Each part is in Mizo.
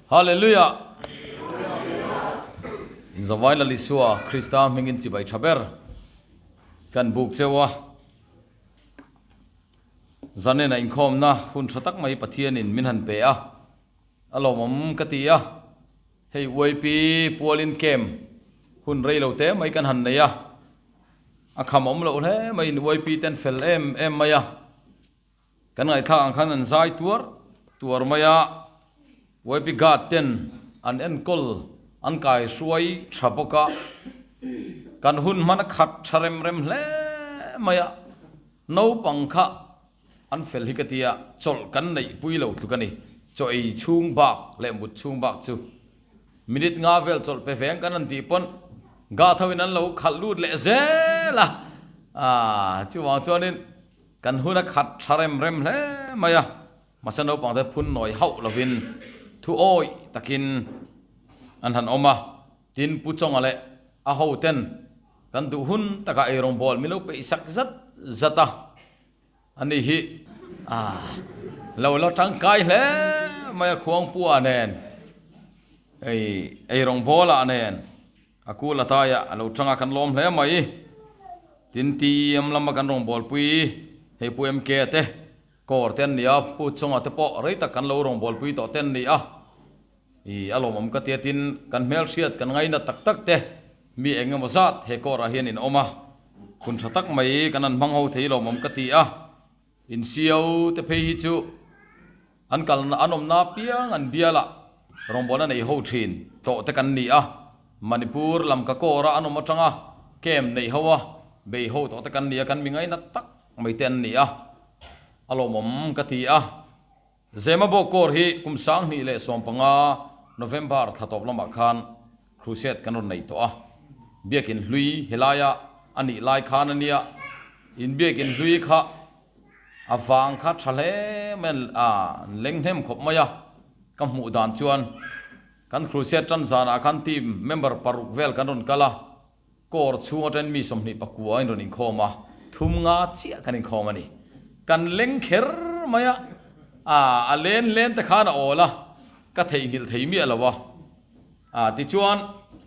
Hallelujah! Inzawai Lal Isua Krista hmingin chibai tha ber kan buk cheu a. Zanena inkhawmna hun tha tak mai Pathianin min han pe a, a lawmawm ka ti a. Hei UAP pualin camp hun rei lo te mai kan han nei a, a kham awm loh hle maiin UAP ten fel em em mai a. Kan ngaihthlak ang khan an zai tuar tuar mai a, YP Guard ten an enkawl an kai hruai tha bawk a, kan hun hman a khat tha rem rem hle mai a, naupang kha an fel hi ka ti a, chawlh kan neih pui lo tluk a ni, chaw ei chhung bak leh mut chhung bak chu minute nga vel chawlh pe veng kan han tih pawn Guard ho in an lo khalh lut leh zel a, aaa chuvang chuanin. Kan hun a khat tha rem rem hle mai a, mahse naupang te phun nawi hauh lovin thu awih takin an han awm a, tin Pu Chawnga leh a ho ten kan duh hun takah eirawngbawl min lo peih sak zat zat a, ani hi lo la tangkai hle mai a khuangpua nen ei eirawngbawlah nen. A kul a tai a, a lo tang a kan lawm hle mai. Tin TEM lama kan rawngbawlpui hei Pu MK a te kawr te an ni a, Pu Chawnga te pawh rei tak kan lo rawngbawlpui tawh te an ni a. Ih a lawmawm ka tia tin kan hmelhriat kan ngaina tak tak te mi eng emaw zat he kawrah hian in awm a, hun tha tak mai kan han hmang ho thei lawmawm ka ti a. Insiau te phei hi chu an kalna an awmna apiang an bial a, rawngbawlna nei ho thin tawh te kan ni a, Manipur lam ka kawr a an awm atanga camp nei ho a, bei ho tawh te kan ni a, kan mi ngaina tak mai te an ni a, a lawmawm ka ti a. Zemabawk kawr hi kum 2015 November thla tawp lamah khan Crusade kan rawn nei tawh a, Biakin hlui helaia a nih lai khan a nia, in Biakin hlui kha a vang kha tha hle mai a, an leng hnem khawp mai a, ka hmuh dan chuan kan Crusade tan zanah khan team member paruk vel kan rawn kal a, Kawr chhung atangin mi 29 a inrawn inkhawm a, thum nga chiah kan inkhawm a ni. Kan leng kher mai a, a len len te khan a awl a, ka theihnghilh thei miah lo a. A tichuan,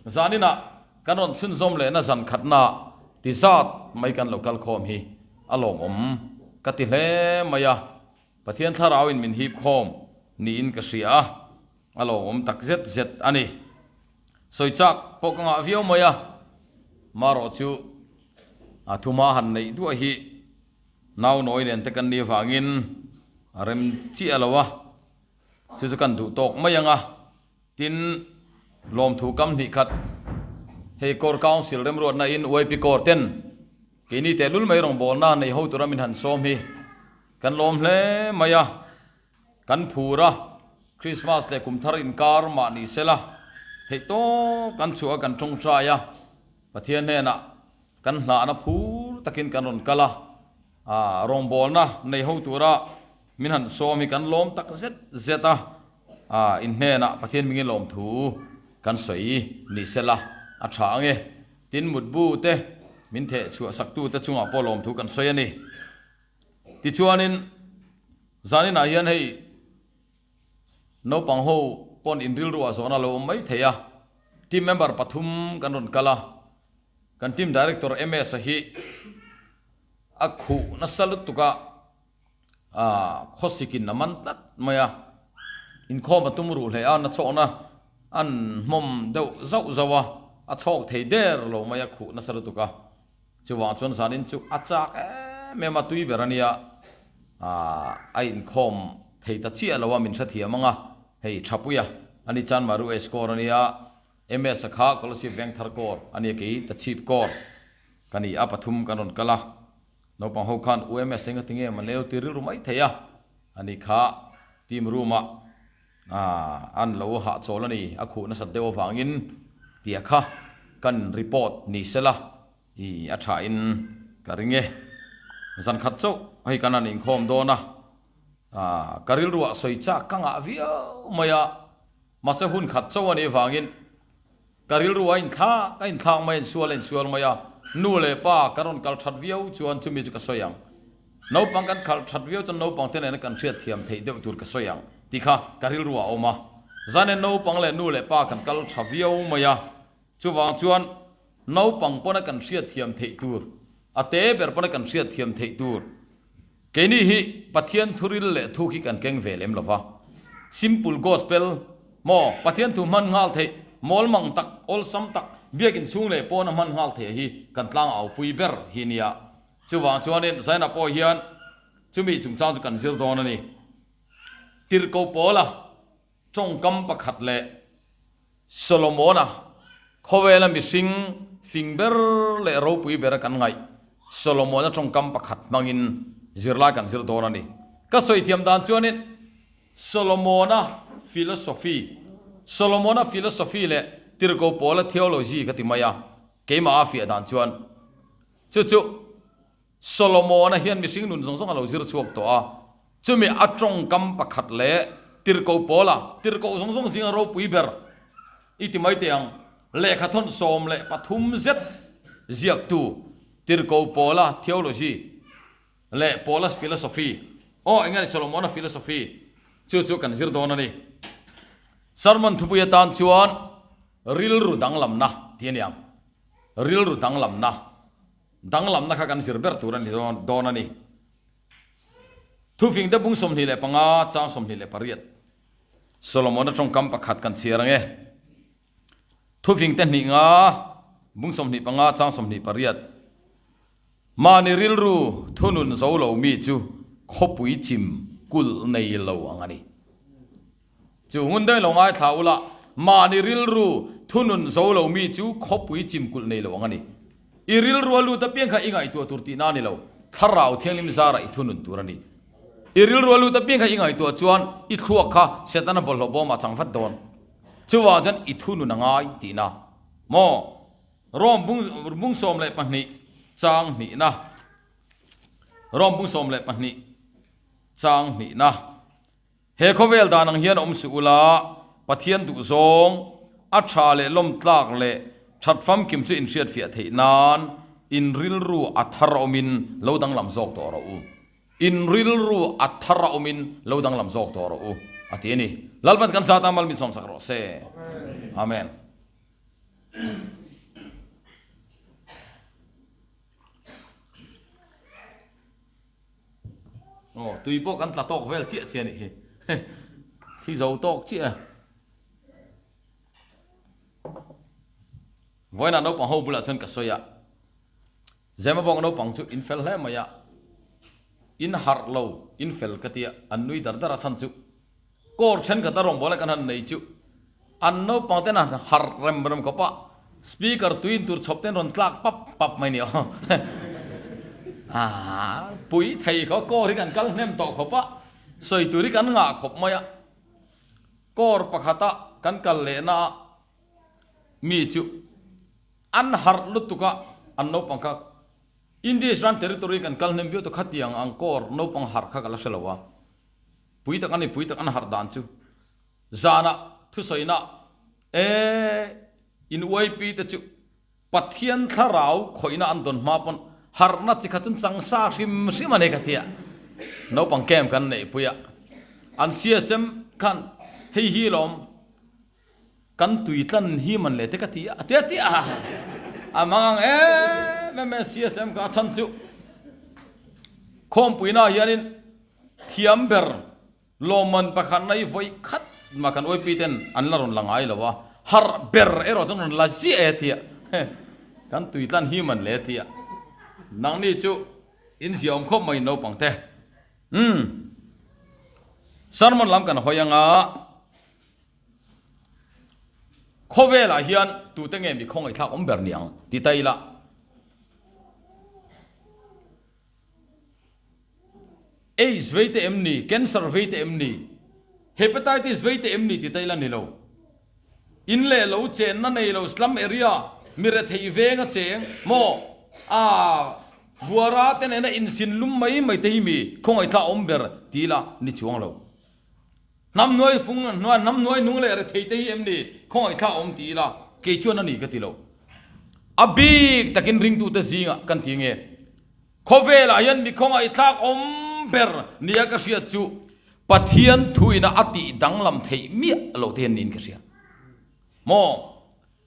zaninah kan rawn chhunzawm lehna zan khatna ti zat mai kan lo kal khawm hi a lawmawm ka ti hle mai a, Pathian thlarauin min hip khawm niin ka hria a, a lawmawm tak zet zet a ni. Sawi chak pawh ka ngah viau mai a, marawh chu a thuma han neih duah hi nau nawi nen te kan nih avangin a rem chiah lo a, chu chu kan duh tawk mai ang a. Tin, lawmthu kam hnih khat hei Core Council remruatna in YP Core ten keini tehlul mai rawngbawlna nei ho tura min han sawm hi kan lawm hle mai a, kan phur a, Christmas leh kum thar inkar mah ni sela theih tawp kan chhuah a kan tawngtai a, Pathian hnenah kan hnahna phur takin kan rawn kal a, rawngbawlna nei ho tura Min han sawm hi kan lawm tak zet zet a, in hnenah Pathian mingin lawm thu kan sawi ni sela a tha ang e. Tin, mutbu te min theh chhuah saktu te chungah pawh lawm thu kan sawi a ni. Tichuanin zaninah hian hei naupang ho pawn inrilruah zawhna lo awm mai thei a, team member pathum kan rawn kal a, kan team director MS-a hi a khuh nasa lutuk a, A khawsikin a man tlat mai a, inkhawm a tum ruh hle a, na chhawkna an hmawm deuh zauh zauh a, a chhawk thei der lo mai a, khuh nasa lutuk a. Chuvang chuan zanin chu a chak em em a, tui ber a nia, a inkhawm thei ta chiah lo a, min hrethiam ang a, hei Thapuia a ni Chanmaru H Corps a nia, MS a kha Kolasib Vengthar Corps a nia, kei Tachhip Corps ka ni a, pathum kan rawn kal a. Naupang ho khan UMS enga tinge man leo ti rilru mai thei a, ani kha team room ah an lo hahchawl a ni, a khuh nasat deuh avangin tia kha kan report ni sela i a tha in ka ring e. Zan khat chauh hei kan han inkhawm dawn a, ka rilruah sawi chak ka ngah viau mai a, mahse hun khat chauh a nih avangin Ka rilru a inthlak a inthlak mai a insual a insual mai a, nu leh pa kan rawn kal that viau chuan chumi chu ka sawi ang. Naupang kan khalh that viau chuan naupang te nena kan hriatthiam theih deuh tur ka sawi ang tih kha ka rilru ah a awm a. Zanin naupang leh nu leh pa kan kal tha viau mai a, chuvang chuan naupang pawna kan hriatthiam theih tur, a te ber pawna kan hriatthiam theih tur, keini hi Pathian thuril leh thuk hi kan keng ve lem lo va. Simple Gospel maw, Pathian thu hman nghal theih, mawl mang tak, awlsam tak, biakin chhung leh pawna hman nghal theih hi kan tlangau pui ber hi nia. Chuvang chuanin Zaina pawh hian chumi chungchang chu kan zir dawn a ni. Tirhkoh Paula tawngkam pakhat leh Solomona khawvela mihring fing ber leh ropui bera kan ngaih Solomona tawngkam pakhat hmangin zirlai kan zir dawn a ni. Ka sawi thiam dan chuanin Solomona philosophy, Solomona philosophy leh Tirhkoh Paula theology ka ti mai a, keimah a fiah dan chuan chu chu Solomona hian mihring nun zawng zawng a lo zir chhuak tawh a, chumi a tawngkam pakhat leh tirhkoh pawla tirhkoh zawng zawng zinga ropui ber i ti mai teh ang, lehkha thawn 13 zet ziaktu tirhkoh pawla theology leh Paula's philosophy, aw eng nge ni Solomona philosophy chu chu kan zir dawn a ni. Sermon thupui atan chuan rilru danglamna tih a ni ang, rilru danglamna. Danglamna kha kan zir ber tur a ni dawn a ni. Thufing te bung 25 chang 28 Solomona tawngkam pakhat kan chhiar ang e. Thufing te hnih nga bung 25 chang 28 Mahni rilru thunun zo lo mi chu khawpui chim kulh nei lo ang a ni. Chu ngun daih lo ngaithla ula, mahni rilru thunun zo lo mi chu khawpui chimkulh nei lo ang a ni. I rilru a lut apiang kha i ngaihtuah tur tihna a ni lo, thlarau thianghlim zara i thunun tur a ni. I rilru a lut apiang kha i ngaihtuah chuan i thluak kha Setana bawlhhlawh bawmah chang vat dawn. Chuvang chuan i thunun a ngai tihna maw? Rom bung bung 12 chang hnihna Rom bung 12 chang hnihna. He khawvel dan ang hian awm suh ula, Pathian duhzawng, a tha leh lawmtlak leh that famkim chu inhriatfiah theih nan in rilru a thar awmin lo danglam zawk tawh rawh u. In rilru a thar a awmin lo danglam zawk tawh rawh u, a ti a ni. Lalpan kan zat a mal min sawmsak rawh se. Amen. Aw tui pawh kan tla tawk vel chiah chiah a nih hi thli zo tawk chiah a vawiinah naupang ho bulah chuan ka sawi a Zemabawk naupang chu in fel hle mai a in harh lo in fel ka tia an nui dar dar a chhan chu Kawr thenkhat a rawngbawlna kan han nei chu an naupang ten an harh rem rem khawp a, speaker tui in tur chhawp ten rawn tlak pap pap mai ni aw. Aaa pui thei khaw kawr hi kan kal hnem tawh khawp a, sawi tur hi kan ngah khawp mai a. Kawr pakhata kan kal lehna ah mi chu an harh lutuk a, an naupang kha Indies ram territory kan kal hnem viau tawh khatiang ang kawr naupang harh kha ka la hre lo a. Pui tak a ni, pui tak an harh dan chu. Zanah thusawiina e in uaipi te chu Pathian thlarau khawihna an dawn hma pawn harhna chi kha chun chang sa hrim hrim a ni ka ti a. Naupang camp kan neih pui a, an CSM khan hei hi lawm Kan tui tlan hi man leh te ka ti a, a ti a ti a, a mang ang em em e CSM kha a chhan chu khawmpuina ah hianin thiam ber lawmman pakhat na hi vawi khat mah kan uaipui ten an la rawn la ngai lo a, harh ber erawh chuan rawn la ziah e a ti a, kan tui tlan hi man leh a ti a, nangni chu in ziaawm khawp mai naupang te, umm sermon lam kan hawi anga. Khawvelah hian tute nge mi khawngaihthlak awm ber ni ang ti ta ila. Aids vei te em ni, cancer vei te em ni, hepatitis vei te em ni ti ta ila ni lo. In leh lo chenna nei lo slum area mi rethei venga cheng maw a buara te nena insin lum mai mai te hi mi khawngaihthlak awm ber ti ila ni chuang lo. Hnam hnuai fung hnuai hnam hnuai nung leh rethei te hi em ni khawngaih thla awm ti ila kei chuan a ni ka ti lo. A bik takin ringtute zingah kan ti nge? Khawvelah hian mi khawngaih thlak awm ber nia ka hriat chu. Pathian thuina a tih danglam theih miah lo te hian niin ka hria. Maw?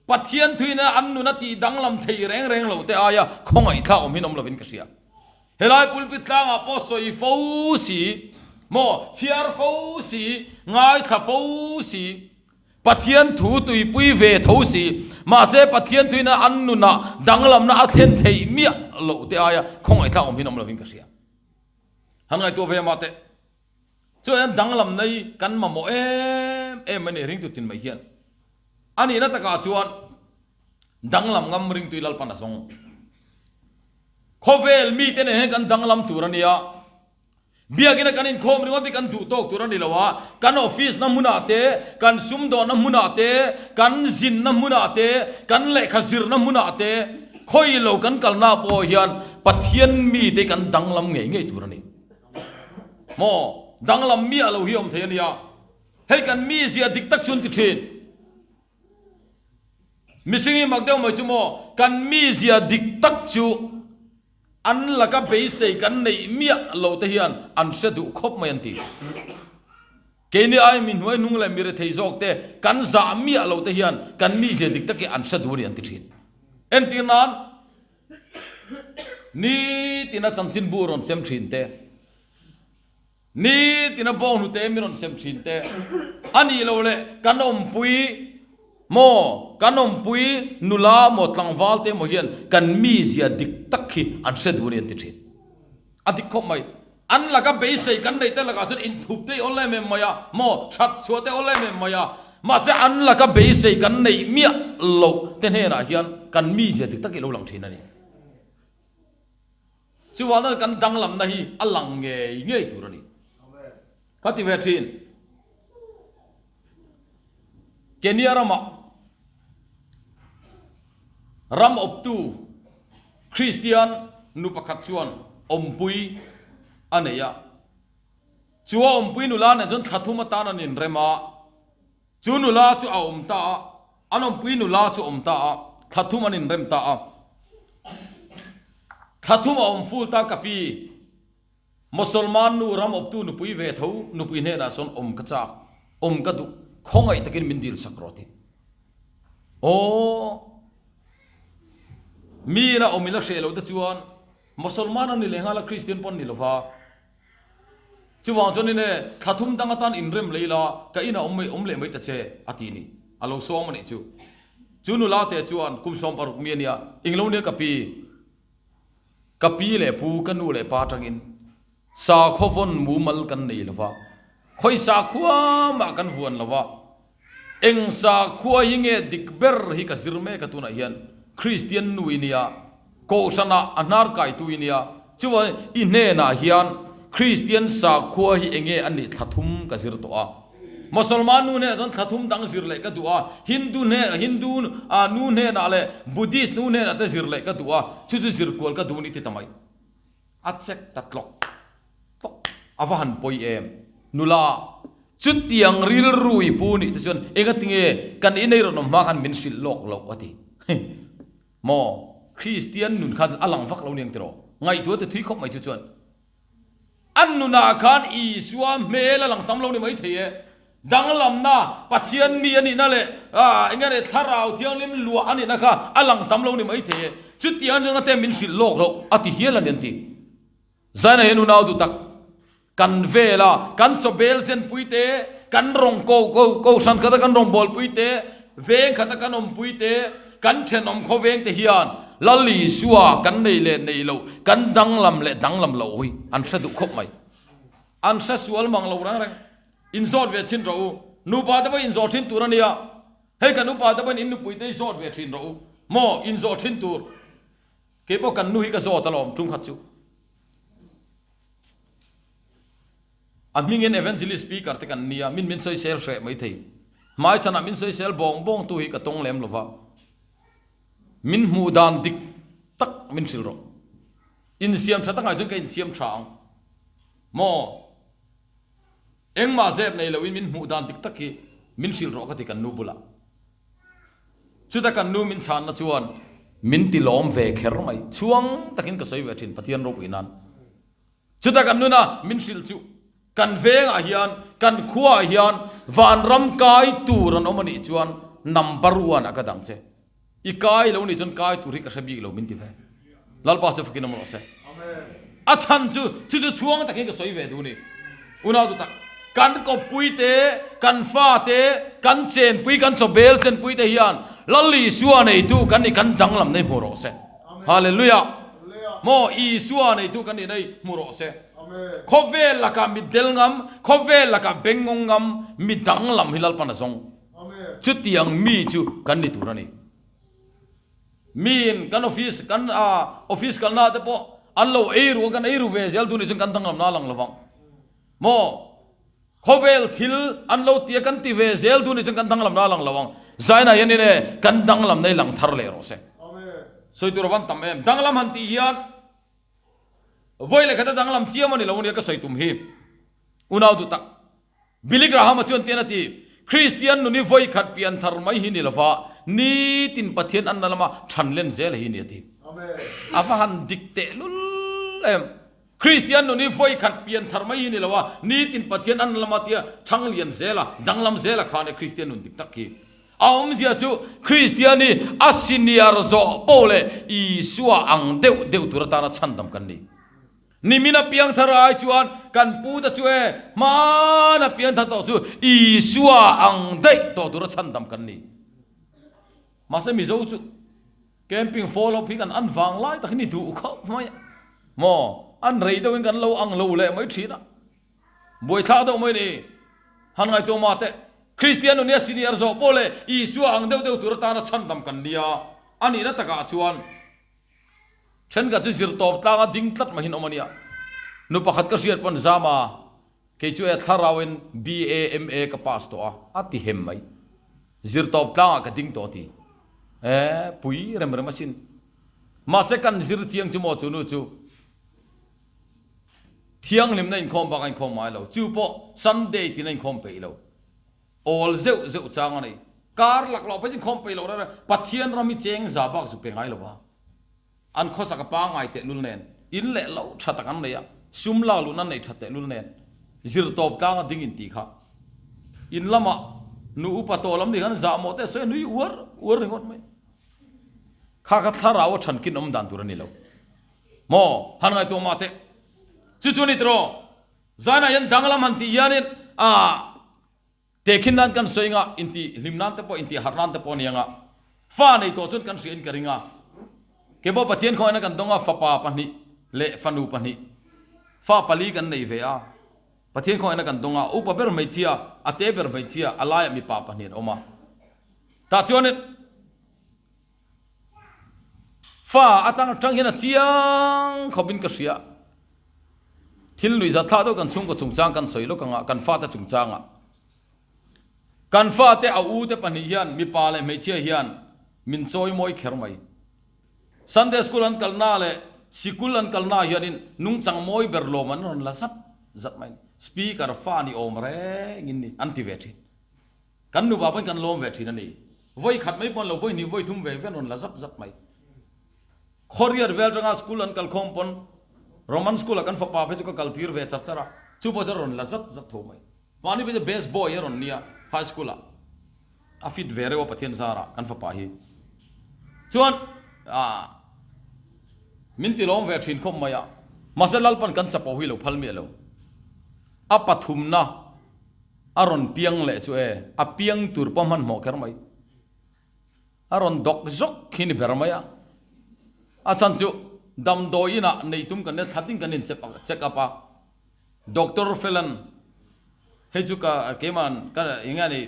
Pathian thuina an nun a tih danglam thei reng reng lo te aia khawngaihthlak awm hin awm lovin ka hria. Helai pulpit tlangah pawh sawi fo si, maw, chhiar fo si, ngaithla fo si, Pathian thu tuipui ve tho si, mahse Pathian thuina an nunah danglamna a thlen theih miah loh te aia khawngaihthlak awm hin awm lovin ka hria. Han ngaihtuah ve mah teh. Chuan hian danglamna hi kan mamawh em em a ni ringtu tin mai hian. A nihna takah chuan danglam ngam ringtui Lalpan a zawng. Khawvel mite nen hian kan danglam tur a nia. Biakina kan inkhawm ringawt hi kan duh tawk tur a ni lo a, kan office na hmunah te, kan sumdawhna hmunah te, kan zinna hmunah te, kan lehkha zirna hmunah te, khawi lo kan kalna pawh hian Pathian mite kan danglam ngei ngei tur a ni. Maw? Danglam miah lo hi a awm thei a nia. Hei kan mizia dik tak chu an ti thin. Mihring hi mak deuh mai chu maw? Kan mizia dik tak chu an laka beisei kan neih miah lo te hian an hre duh khawp mai an ti. Keini ai mi hnuai hnung leh mi rethei zawk te kan zah miah lo te hian kan mizia dik tak hi an hre duh a ni an ti thin. Entir nan nitina chanchinbu rawn sem thin te, Nitin a bawng hnute min rawn sem thin te a nih loh leh kan awmpui maw, kan awmpui nula maw tlangval te emaw hian kan mizia dik tak hi an hre duh a ni an ti thin. A dik khawp mai. An laka beisei kan neih te lakah chuan inthup te i awl em em mai a maw, that chhuah te awl em em mai a, mahse an laka beisei kan neih miah loh te hnenah hian kan mizia dik tak hi a lo lang thin a ni. Chuvangin kan danglamna hi a lang ngei ngei tur a ni. Ka ti ve thin. Kenya ramah ram awptu Kristian nu pakhat chuan awmpui a nei a. Chu a awmpui nula nen chuan thla thum atan an inrem a. Chu nula chu a awm ta a, an awmpui nula chu a awm ta a, thla thum an inrem ta a. Thla thum a awm ful ta ka pi, Mosolman nu ram awptu nupui ve tho nupui hnenah sawn awm ka chak, awm ka duh, khawngaih takin min dil sak rawh ti. Aw, mi ina awm ila hreh loh te chuan Mosolman a ni leh nghal a, Kristian pawh an ni lova. Chuvang chuan in e, thla thum dang atan inrem lei la, ka inah awm mai awm leh mai ta che, a ti ni. A lo sawm a nih chu. Chu nula te chuan kum 16 mi a nia, englo nia ka pi, ka pi leh pu, ka nu leh pa atangin sakhaw vawn mumal kan nei lo va, khawi sakhua mah kan vuan lo va, Eng sakhua hi nge dik ber hi ka zir mek a tunah hian Kristian nu i nia, Kohhranah a hnar kaitu i nia, chuan i hnenah hian Kristian sakhua hi enge a nih thla thum ka zir tawh a. Mosolman nu hnenah chuan thla thum dang zir leh ka duh a, Hindu hne Hindu nu hnenah leh Buddhist nu hnenah te zir leh ka duh a, chu chu zir kual ka duh ni ti ta mai. A check ta tlawk tlawk. A va han pawi em? Nula, chutiang rilru i pu nih te chuan engatinge kan inei rawn awm hma khan min hrilh lawk loh a ti. Maw, Kristian nun khan a lang vak lo niang tiraw? Ngaihtuah te thui khawp mai chu chuan. An nunah khan Isua hmel a lang tam lo ni maithei e. Danglamna, Pathian mi a nihna leh eng nge Thlarau Thianghlim luah a nihna kha a lang tam lo ni maithei e. Chutiang atanga te min hrilh lawk loh a ti hial a ni an ti. Zaina hian unau duh tak kan vel a, kan chawbel zenpui te, kan rawng ko ko kohhran khata kan rawngbawlpui te, veng khata kan awmpui te, kan thenawm khawveng te hian Lal Isua kan nei leh nei loh, kan danglam leh danglam loh hi an hre duh khawp mai. An hre sual mang lo reng reng. Inzawt ve thin rawh u. Nupa te pawh inzawh thin tur a nia. Hei kan upa te pawhin in nupui te hi zawt ve thin rawh u. Maw inzawh thin tur. Kei pawh kan nu hi ka zawt alawm tum khat chu. A hmingin evangelist speaker te kan nia, min min sawisel hreh mai thei. Hmaichhanah min sawisel bawng bawng tu hi ka tawng lem lova. Min hmuh dan dik tak min hrilh rawh. Insiam tha takah chuan ka insiam tha ang. Maw. Engmah zep nei loin min hmuh dan dik tak hi min hrilh rawh ka ti kan nu bulah. Chuta kan nu min chhanna chuan min ti lawm ve kher mai. Chhuang takin ka sawi ve thin Pathian ropui nan. Chuta kan nuna min hrilh chu. Kan vengah hian, kan khuaah hian vanram kai tur an awm a nih chuan number one ah ka dang che. I kai lo nih chuan kai tur hi ka hre bik lo min ti ve. Lalpa chu fakin awm rawh se. A chhan chu chu chu chhuang takin ka sawi ve duh ni. Unau tu tak, kan kawppui te, kan fa te, kan chenpui, kan chawbel senpui te hian Lal Isua neitu kan nih kan danglam nei hmu rawh se. Hallelujah! Maw Isua neitu kan nih nei hmu rawh se. Khawvel lakah mitdel ngam, khawvel lakah bengngawng ngam, mi danglam hi Lalpan a zawng. Chutiang mi chu kan ni tur a ni. Miin kan office kan office kalna te pawh an lo ei ru a, kan ei ru ve zel duh nih chuan kan danglamna a lang lovang. Maw? Khawvel thil an lo ti a, kan ti ve zel duh nih chuan kan danglamna a lang lo ang. Zaina hianin e kan danglamna hi lang thar leh rawh se. Sawi tur a van tam em. Danglam han tih hian vawi leh khat a danglam chiam a ni lo ania ka sawi tum hi. Unau duh tak. Billy Graham-a chuan tian a ti, Kristian nun hi vawi khat pian thar mai hi ni lova, nitin Pathian anna lama than len zel hi ni a ti. A va han dik tehlul em! Kristian nun hi vawi khat pian thar mai hi ni lova, nitin Pathian anna lama tia thang lian zela, danglam zela khan e Kristian nun dik tak hi. A awmzia chu Kristian hi a senior zawh pawh leh Isua ang deuh deuh tur atana chhandam kan ni. Nimin a piang thar ai chuan kan pu te chu e hman a piang thar tawh chu Isua ang daih tawh tura chhandam kan ni. Mahse Mizo chu camping follow up hi kan an vang lai tak hi ni duh khawp mai a. Maw an rei deuhin kan lo ang lo leh mai thin a. Buaithlak deuh mai ni. Han ngaihtuah mah teh. Kristian nun hi a senior zawh pawh leh Isua ang deuh deuh tur atana chhandam kan nia. A nihna takah chuan Thenkhat chu zir tawp tlanga ding tlat mahin awm a nia. Nu pakhat ka hriat pawn zam a, kei chu e thlarauin BA, MA ka pass tawh a, a ti hem mai. Zir tawp tlangah ka ding tawh a ti. E, pui rem rem asin. Mahse kan zir chiang chu maw chu nu chu thianghlimna inkhawm bak a inkhawm ngai lo. Chu pawh Sunday tina inkhawm peih lo. Awl zeuh zeuh chang a nei. Kar laklawh pawhin inkhawm peih loh reng reng. Pathian ram hi cheng za bak zu pe ngai lo va. An khawsak a pangai tehlul nen, in leh lo tha tak an nei a, sum lak luhna an nei tha tehlul nen, zir tawp tlang a ding in tih kha. In lamah nu upa tawh lam nih khan zahmawh te a sawi a nui uar uar ringawt mai. Kha kha thlarau a thankin awm dan tur a ni lo. Maw? Han ngaihtuah mah teh. Chu chu a ni tiraw? Zainah hian danglam han tih hianin ah tehkhin nan kan sawi anga intih hlim nan te pawh intih harh nan te pawh a ni anga fa nei tawh chuan kan hria in ka ring a. Keipawh Pathian khawngaihna kan dawng a fapa pahnih leh fanu pahnih fa pali kan nei ve a. Pathian khawngaihna kan dawng a upa ber hmeichhia a te ber hmeichhia a laiah mipa pahnih an awm a. Tah chuanin Fa atang atang hian a chiang khawpin ka hria. Thil nuihzat thlah deuh kan chhungkaw chungchang kan sawi lawk anga kan fate chungchangah. Kan fate a u te pahnih hian mipa leh hmeichhia hian min chawi mawi kher mai. Sunday school an kalna leh sikul an kalna hianin nungchang mawi ber lawm an rawn la zat zat mai. Speaker fa ni awm rengin ni an ti ve thin. Kan nupa pawhin kan lawm ve thin a ni. Vawi khat mai pawn lo, vawi hnih, vawi thum ve ve an rawn la zat zat mai. Khawriat vel atanga school an kal khawm pawn Roman school ah kan fapa phei chu ka kal tir ve char char a, chu pawh chu a rawn la zat zat tho mai. Mahni phei chu best boy a rawn nia high school ah. A fit ve reuh a Pathian zarah kan fapa hi. Chuan ah min ti lawm ve thin khawp mai a, mahse Lalpan kan chapo hi lo phal miah lo. A pathumna. A rawn piang leh chu e, a piang tur pawh hmanhmawh kher mai. A rawn dawk zawk hi ni ber mai a. A chhan chu damdawi inah nei tum kan nia thla tin kan in check up a. Doctor Felan hei chu ka keiman ka eng nge ni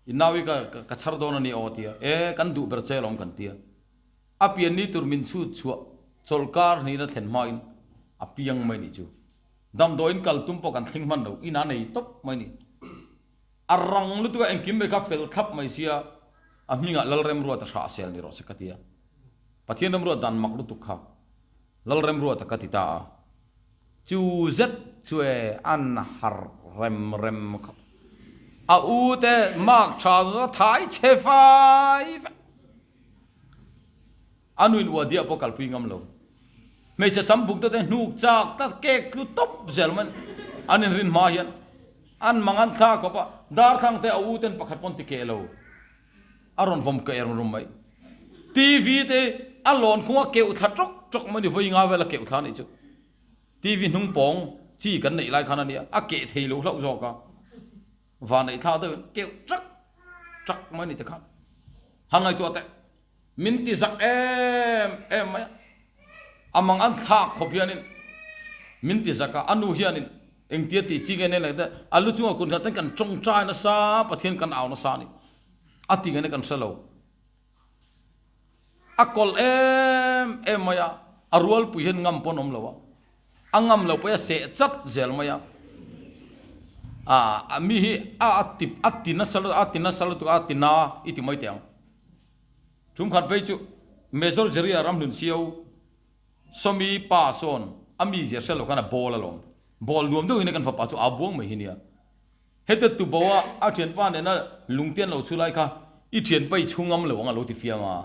i nau hi ka ka chhar dawn a ni aw tia e kan duh ber che alawm kan tia. A pian ni tur min chhut chhuah chawlhkar hnihna thlen hmain a piang mai nih chu. Damdawiin kal tum pawh kan thleng hman lo, in a nei tawp mai ni. A rang lutuk a engkim mai kha fel thlap mai sia, a hmingah Lalremruata hrah sel ni rawh se ka ti a. Pathian remruat dan mak lutuk kha Lalremruata ka ti ta a. Chu zet chu e an har rem rem khawp. A u te mark tha zawt a thai chhe fai vek. A nuin ua diah pawh kalpui ngam lo. Hmeichhe sam buk te hnuk chak tlat kek tlu tawp zel mai. An inrin hma hian an mang an thla khawp a, darthlang te a u ten pakhat pawn ti keh lo. A rawn vawm keh rum rum mai. TV te a lawn khung a keuh thla tawk tawk mai ni vawi nga vel a keuh thla anih chu. TV hnung pawng chi kan neih lai khan a nia, a keh thei lo hlauh zawk a. Van neih thlak deuhin keuh trak trak mai ni te khan han ngaihtuah teh. Min ti zak em em mai a, a mang an thlak khawp hianin min ti zak a, a nu hianin engtia tih chi nge nen leh te a lu chungah kun khat ten kan tawngtai nasa Pathian kan au nasa a ni, a ti nge kan hre lo. A kawlh em em mai a, a rualpui hian ngam pawn awm lo a, a ngam lo pawh hi a seh chat zel mai a, ah mi hi a a ti a ti nasa a ti nasa lutuk a ti na i ti mai teh ang. Tumkhat phei chu Major Jerry-a ramhlun sio Sawmi pa sawn a mizia hre lo khan a ball alawm. Ball nuam deuhin a kan fapa chu aa buang mai hi nia. Heta tubo a a thianpa nena lungte an lo chhu lai kha i thianpa i chhu ngam lo ang a lo ti fiam a.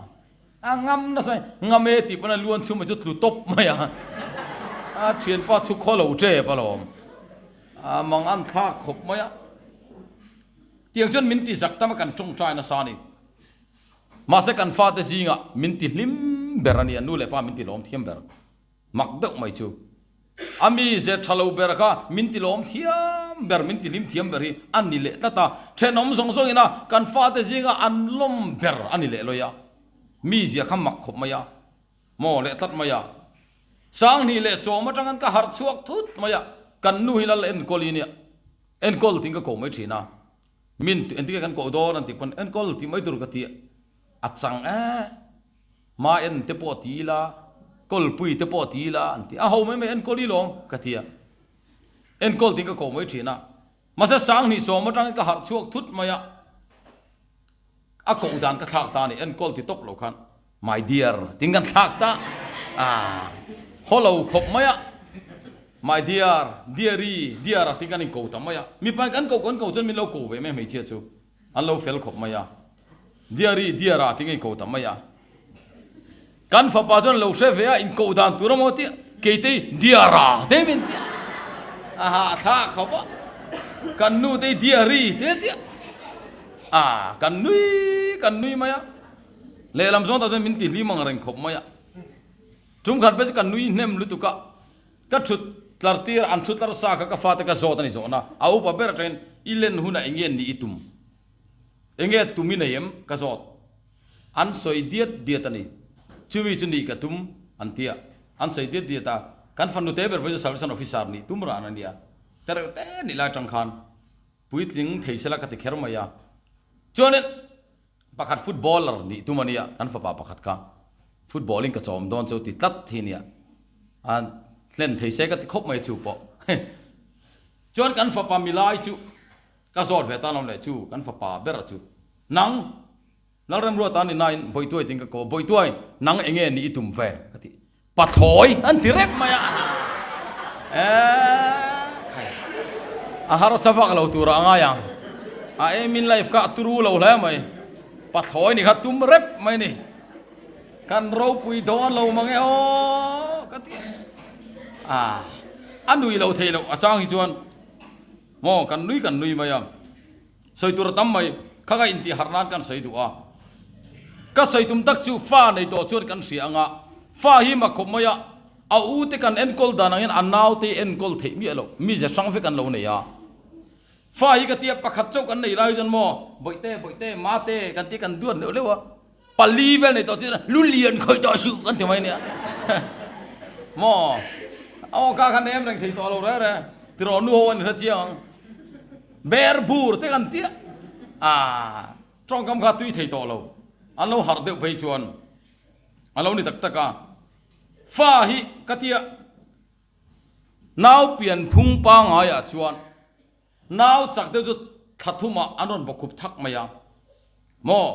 A ngam nasa mai, ngam e tih pawn a lu an chhu mai chu tlu tawp mai a. A thianpa chhu khaw lo tep alawm. A mang an thlak khawp mai a. Tiang chuan min ti zak tam a kan tawngtai nasa a ni. Mahse kan fate zingah min ti hlim ber a nia, nu leh pa min ti lawm thiam ber. Mak deuh mai chu. A mi ze tha lo ber kha min ti lawm thiam ber, min ti hlim thiam ber hi a ni leh tlat a. Thenawm zawng zawngin a kan fate zingah an lawm ber a ni leh lawi a. Mi zia kha mak khawp mai a, maw leh tlat mai a. 2010 atangin ka harh chhuak thut mai a, kan nu hi lal enkawl i nia, enkawl tiin ka ko mai thin a. Min engtin nge kan koh dawn an tih pawn enkawl tih mai tur ka ti a chang e, ma en te pawh ti ila, kawlpui te pawh ti ila an ti a ho mai mai enkawl i lawm ka ti a, enkawl tiin ka koh mai thin a, mahse 2010 atangin ka harh chhuak thut mai a, a koh dan ka thlak ta a ni enkawl ti tawp lo khan. My dear, tin kan thlak ta a, haw lo khawp mai a, My dear, dear-i, dear-a tin kan inko ta mai a, mipa in kan ko kan ko chuan min lo ko ve mai a hmeichhia chu, an lo fel khawp mai a, Dear-i, dear-a tin kan inko ta mai a, kan fapa chuan lo hre ve a, inko dan tur amaw tia, keitei dear-a te min tia, a hahthlak khawp a, kan nu te dear-i te tia, a kan nui kan nui mai a. Lehlam zawng tak chuan min ti hlim ang reng khawp mai a, tum khat pawh chu ka nui hnem lutuk a, ka thut tlar tir an thu tlar sa kha ka fate ka zawt a ni zawhna, a upa ber atangin i len hunah eng nge nih i tum? Eng nge tum i nei em? Ka zawt. An sawi diat diat a ni. Chumi chu nih ka tum an ti a, an sawi diat diat a, kan fanu te ber pawh chu Salvation Officer nih tum ran a nia, tereuh te nih lai atang khan puitling thei sela ka ti kher mai a, chuanin Pakhat footballer nih tum a nia, kan fapa pakhat kha football in ka chawm dawn chu ti tlat hi nia, a hlen thei se ka ti khawp mai chu pawh. Chuan kan fapa milai chu ka zawt ve tan awm leh chu kan fapa ber chu nang Lalremruata ni nain Bawihtuai tiin ka ko, Bawihtuai nang enge nih i tum ve ka ti. Pathlawi an ti rep mai a, eeh khai a harsa vak lo tur ah a ngai ang, a aim in life kha a turu lo hle mai, pathlawi ni kha tum rep mai ni, kan ropui dawn lo mang e aw ka ti a, a nui lo thei loh a chang hi chuan maw kan nui kan nui mai a. Sawi tur a tam mai, kha ka intih harh nan kan sawi duh a. Ka sawi tum tak chu fa nei tawh chuan kan hria anga, fa hi mak khawp mai a, a u te kan enkawl dan angin a nau te hi enkawl theih miah lo, mize hrang vek an lo nei a. Fa hi ka tia pakhat chauh kan nei lai chuan maw, bawihte, bawihte, mate kan tia kan duat leuh leuh a, pali vel nei tawh chuan lu lian khawih tawh suh kan ti mai nia. Maw, aw ka kha nem reng thei tawh lo reh reh, tiraw nu ho an inhre chiang ang. Ber bur te kan tia a tawngkam kha tui thei tawh lo an lo harh deuh phei chuan a lo ni tak tak a fa hi ka tia nau pian phung pangai ah chuan nau chak deuh chu thla thum ah an rawn bawkhup thak mai a maw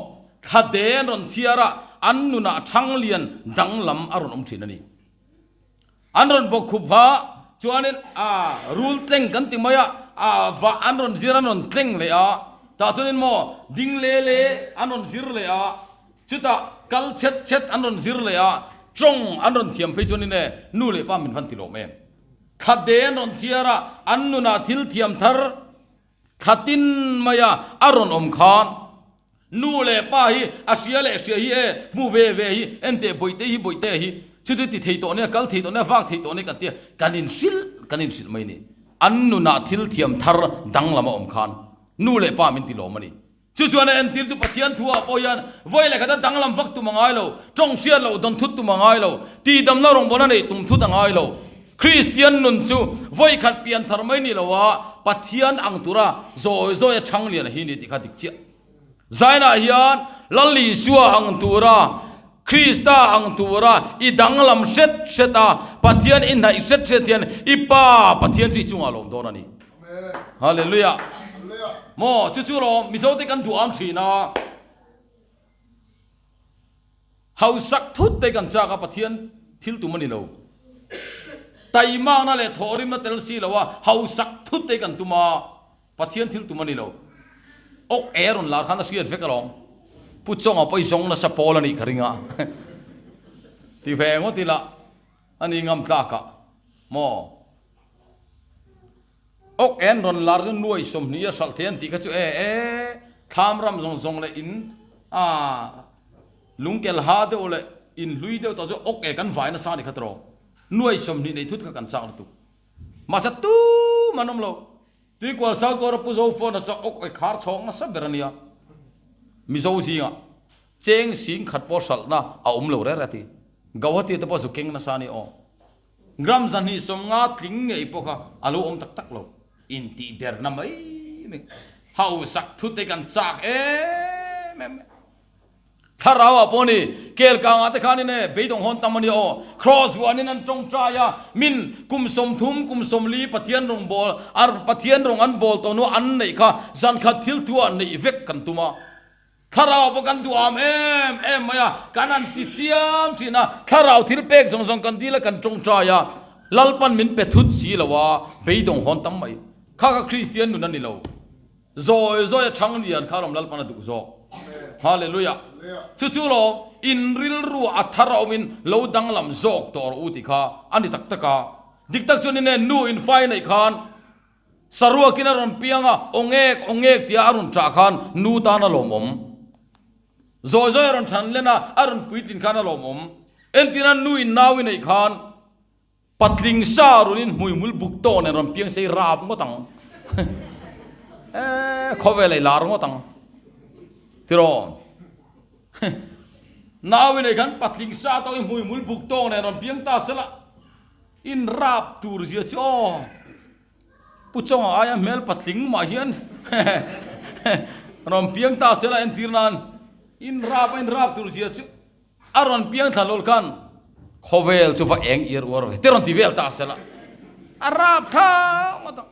thla de an rawn chhiar a an nunah thang lian danglam a rawn awm thin a ni. An rawn bawk khup a, chuanin a rul tleng kan ti mai a, a vah an rawn zir an rawn tleng leh a, tah chuanin maw ding le le an rawn zir leh a, chutah kal chhet chhet an rawn zir leh a, tawng an rawn thiam phei chuanin e nu leh pa min van ti lawm em. Thla de an rawn chhiar a, an nunah thil thiam thar thla tin maia a rawn awm khan nu leh pa hi a hria leh hria hi e, hmu ve ve hi, enteh bawihte hi bawihte hi chuti ti thei tawh nia, kal thei tawh nia, vak thei tawh nia kan tia, kan inhrilh kan inhrilh mai a ni. An nunah thil thiam thar danglam a awm khan nu leh pa min ti lawm a ni. Chu chuan a entir chu Pathian thuah pawh hian vawi leh khata danglam vak tum a ngai lo, tawng hriat loh dawn thut tum a ngai lo, tihdamna rawngbawlna neih tum thut a ngai lo. Kristian nun chu vawi khat pian thar mai ni loa Pathian ang tura zawi zawi a chhang lian a hi ni tih kha dik chiah. Zainah hian Lal Isua ang tura, Krista ang tura i danglam hret hret a, Pathian i hnaih hret hret hian i Pa Pathian chu i chungah a lawm dawn a ni. Hallelujah. Maw chu chu lawm Mizo te kan duh am thin a. Hausak thut te kan chak a Pathian thil tum a ni lo. Taimakna leh thawhrimna tel si lo a hausak thut te kan tum a Pathian thil tum a ni lo. Ok e rawn lar khan a hriat vek alawm. Pu Chawnga pawh i zawng nasa pawl a nih ka ring a. Ti ve ngawt ila a ni ngam tlak ah maw. Ok en rawn lar chu nuai 20 a hralh thei an tih kha chu e e thlam ram zawng zawng leh in a lungkel ha deuh leh in hlui deuh tawh chu ok e kan vai nasa ni kha tawh nuai 20 nei thut kha kan chak lutuk mahse tum an awm lo tuikual south kawr a pu zo phone a chu ok e khar chhawng nasa ber ania mizo zingah cheng sing khat pawh hralhna a awm lo rere a ti Gauhati te pawh zu keng nasa ani aw. Gram 250 tling ngei pawh kha a lo awm tak tak lo. Intihderna mai mai hausak thut te kan chak em em mai. Thlarau ah pawh ni kel kangah te khanin e beidawng hawn tam a ni aw. Cross vuanin an tawngtai a, min kum 30 kum 40 Pathian rawng bawl Pathian rawng an bawl tawh hnu an neih kha zankhat thil thu ah neih vek kan tum a. Thlarau pawh kan duham em em mai a, kan han ti chiam thin a, thlarau thil pek zawng zawng kan dil a kan tawngtai a, Lalpan min pe thut si lo a, beidawng hawn tam mai. Kha kha Kristian nun a ni lo. Zawi zawi a chhang lian kha lawm Lalpan a duh zawk. Hallelujah. Chu chu lawm, in rilru a thar a awmin lo danglam zawk tawh rawh u tih kha a ni tak tak a. Dik tak chuan ine nu in fai neih khan Saruakin a rawn piang a, aw ngek, aw ngek tia a rawn ṭah khan nu tan a lawmawm. Zawi zawi a rawn ṭhan len a, a rawn puitlin khan a lawmawm. Entirna nu in nau i neih khan patling sa runin hmuihmul buk tawh nen rawn piang sei rap ngawt ang. Eee khawvel ei lar ngawt ang. Tiraw? Nau i neih khan patling sa tawhin hmuihmul buk tawh nen rawn piang ta sela. In rap tur zia chu aw. Pu Chawnga aia hmel patling mah hian rawn piang ta sela entir nan in rap a in rap tur zia chu a rawn piang thla lawlh khan khawvel chu va eng iar uar ve te rawn ti vel ta sela a rap thla ngawt ang.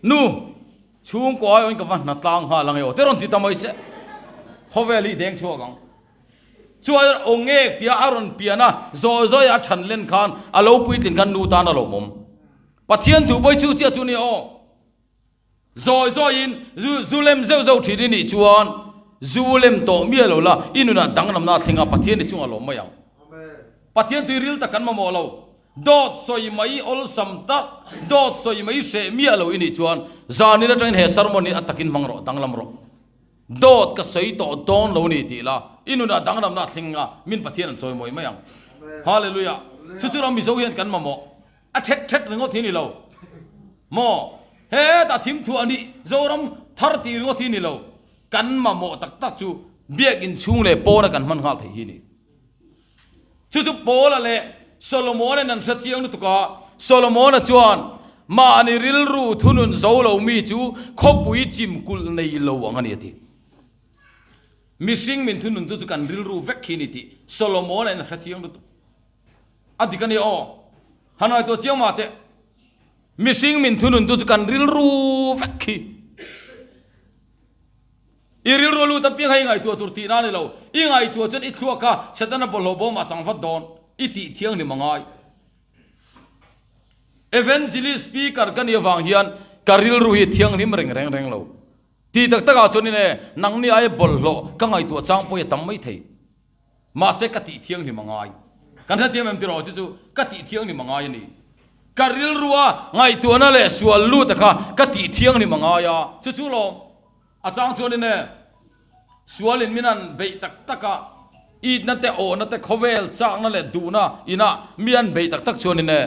Nu chhungkaw aiawhin ka va hna tlang nghal ang e aw te rawn ti ta mai se khawvel hi i deng chhuak ang. Chuan aw ngek tia a rawn pian a, zawi zawi a than len khan a lo puitlin khan nu tan a lawmawm. Pathian thu pawi chu chiah chu ni aw. Zawi zawiin zu zu lem zeuh zeuh thin i nih chuan zu lem tawh miah lo la, i nunah danglamna a thleng a, Pathian i chungah lawm mai ang. Pathian tui ril tak kan mamawh lo. Dawt sawi mai awlsam tak, dawt sawi mai hreh miah lo i nih chuan zanin atangin he sermon hi a takin hmang rawh, danglam rawh. Dawt ka sawi tawh dawn lo ni tih la, i nunah danglamna a thleng a, min Pathian an chawimawi mai ang. Hallelujah! Chu chu ram Mizo hian kan mamawh. A thet thet ringawt hi ni lo maw? Hetah thim thuah nih Zoram thar tih ringawt hi ni lo. Kan mamawh tak tak chu biakinn chhung leh pawna kan hman nghal theih hi ni. Chu chu Paula leh Solomon-a'n an hre chiang lutuk a, Solomon-a chuan, Mahni rilru thunun zo lo mi chu khawpui chim kulh nei lo ang a ni a ti. Mihring min thununtu chu kan rilru vek hi ni tih Solomon-a'n a hre chiang lutuk. A dik a ni aw. Han ngaihtuah chiang mah teh. Mihring min thununtu chu kan rilru vek hi. I rilru a lut apiang kha i ngaihtuah tur tihna a ni lo. I ngaihtuah chuan i thluak kha Setana bawlhhlawh bawmah chang vat dawn. I tih thianghlim a ngai. Evangelist speaker ka nih avang hian ka rilru hi thianghlim reng reng reng lo. Tih tak takah chuan in e, nangni aia bawlhhlawh ka ngaihtuah chang pawh hi a tam mai thei. Mahse ka tih thianghlim a ngai. Kan hrethiam em tiraw chu chu ka tih thianghlim a ngai a ni. Ka rilrua ngaihtuahna leh sual lut a kha ka tih thianghlim a ngai a, chu chu lawm. A chang chuanin e, sualin min han beih tak tak a, itna te, awhna te, khawvel chakna leh duhna inah mi han beih tak tak chuanin e,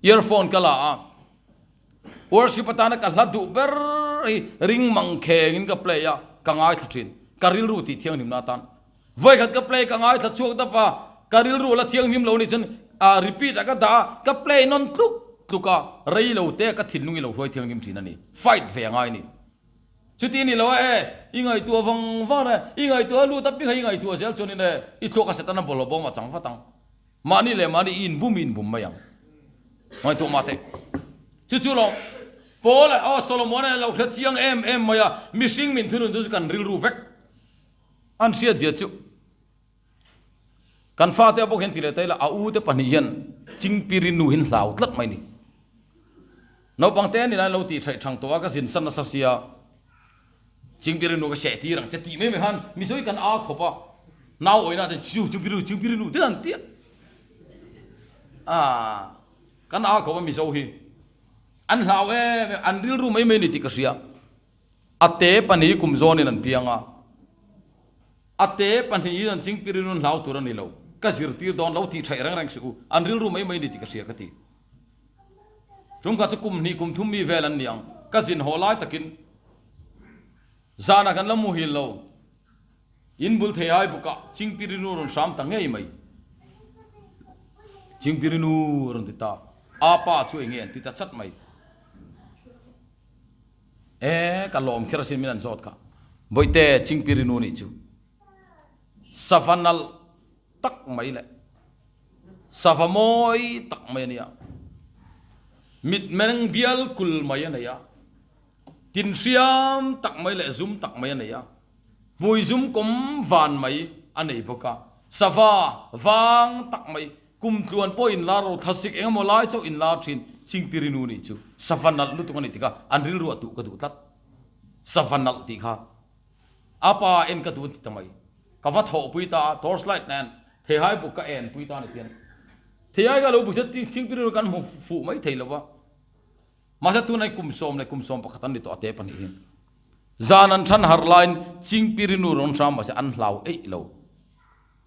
earphone ka la a, worship atana ka hla duh ber hi ring mang khengin ka play a, ka ngaithla thin, ka rilru tih thianghlimna atan. Vawikhat ka play ka ngaithla chhuak dap a, ka rilru la thianghlim lo nih chuan ah repeat ah ka dah a, ka play nawn tluk tluk a, rei lo te ka thinlung i lo hruai thianghlim thin a ni, fight ve a ngai ni. Chuti ni lo a e, i ngaihtuah vang vang e, i ngaihtuah a lut a pikha i ngaihtuah zel chuanin e, i thluak a Setana bawlhhlawh bawm a chang vat ang. Mahni leh mahni i inbum i inbum mai ang. Ngaihtuah mah teh. Chu chu lo, Paul a, aw Solomon a lo hre chiang em em mai a, mihring min thunun chu kan rilru vek. An hriat zia chu kan fate bawk hian ti leh ta ila a u te pahnih hian Chingpiri nu hin hlau tlat mai ni. Naupang te ni lai lo tih theih thang tawh a ka zin san nasa sia Chingpiri nu ka seh tir ang che tih mai mai khan Mizo hi kan a khawp a nau awina te chu Chingpiri nu Chingpiri nu te an tia a kan a khawp a Mizo hi an hlau em em an rilru mai mai ni tih ka hria. A te pahnih kum zawnin an piang a, a te pahnihin an chingpir in an hlau tur a ni lo, ka zirtir dawn lo tih theih reng reng suh u, an rilru mai mai ni tih ka hria ka ti. Tumkhat chu kum hnih kum thum mi vel an ni ang, ka zin haw lai takin zanah kan la muhil lo, in bul thei ai bawkah chingpirinu a rawn hram ta ngei mai. Chingpirinu a rawn ti ta, a pa chu enge an ti ta chat mai. E, ka lawm kher asin min an zawt kha. Bawihte Chingpiri nu nih chu sava nalh tak mai leh sava mawi tak mai a nia. Mitmeng bial kul mai a nei a, tin hriam tak mai leh zum tak mai a nei a, hmui zum kawm van mai a nei bawk a, sava vang tak mai Kum tluan pawh inlar ro thlasik eng emaw lai chauh inlar thin Chingpiri nu nih chu sava nalh lutuk a ni tikha an rilru a tuh ka duh tlat. Sava nalh tih kha a pa en ka duh an ti ta mai. Ka va thawhpui ta a, torch light nen theihai buk ka en pui ta a ni tiang. Theihai ka lo buk chuan Chingpiri nu kan hmu fuh mai thei lo va. Mahse tunah kum sawm leh kum 11 an ni tawh a te pahnih hi. Zan an than harh laiin Chingpiri nu rawn hram mahse an hlau eih lo.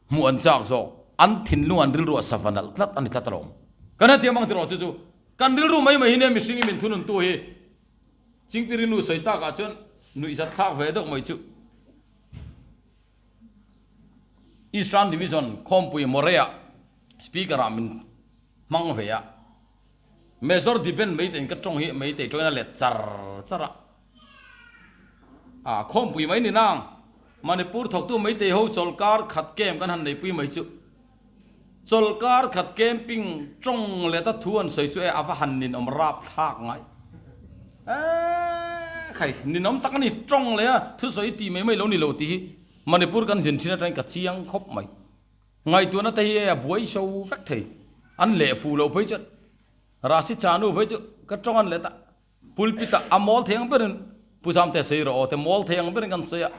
Hmuh an chak zawk, an thinlung an rilru a sava nalh tlat a ni tlat alawm. Kan hetiang mang tiraw chu chu kan rilru mai mai hi nia mihring i min thunun tu hi Chingpiri nu sawi takah chuan nuihzat thlak ve deuh mai chu. Eastern Division khawmpui Morea Speaker ah min hmang ve a, Major Diben Meitei in ka tawng hi Meitei tawngin a let char char a. A khawmpui mai ni nang, Manipur thawktu Meitei ho chawlkar khat camp kan han neipui mai chu. Chawlkar khat camping tawng leta thu an sawi chu e a va han ninawm rap thlak ngai. Eee khai ninawm tak a ni tawng leh a thusawi tih mai mai lo ni lo tih hi Manipur kan zin thin atangin ka chiang khawp mai. Ngaihtuahna te hi e a buai so vek thei. An leh fuh loh phei chuan Rasi Chanu phei chu ka tawng an let a. Pulpit ah a mawl thei ang berin Pu Zamte sawi rawh aw te mawl thei ang berin kan sawi a,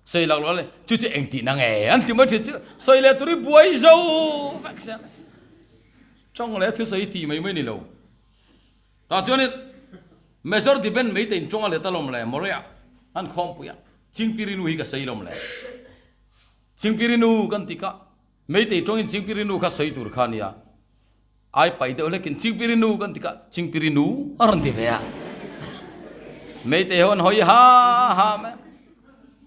sawi lak loh a chu chu eng tihna nge an ti mai thin chu sawi leh tur hi buai zo vek sia tawng leh thusawi tih mai mai ni lo. Tah chuanin Major Diben Meitei tawng a let alawm le Mawrei-ah an khawmpui a, Chingpiri nu hi ka sawi lawm le. Chingpiri nu kan ti kha Meitei tawngin Chingpiri nu kha sawi tur kha a nia. Ai pai deuh hlekin Chingpiri nu kan ti kha Chingpiri nu a rawn ti ve a. Meitei ho an hawi ha ha mai a.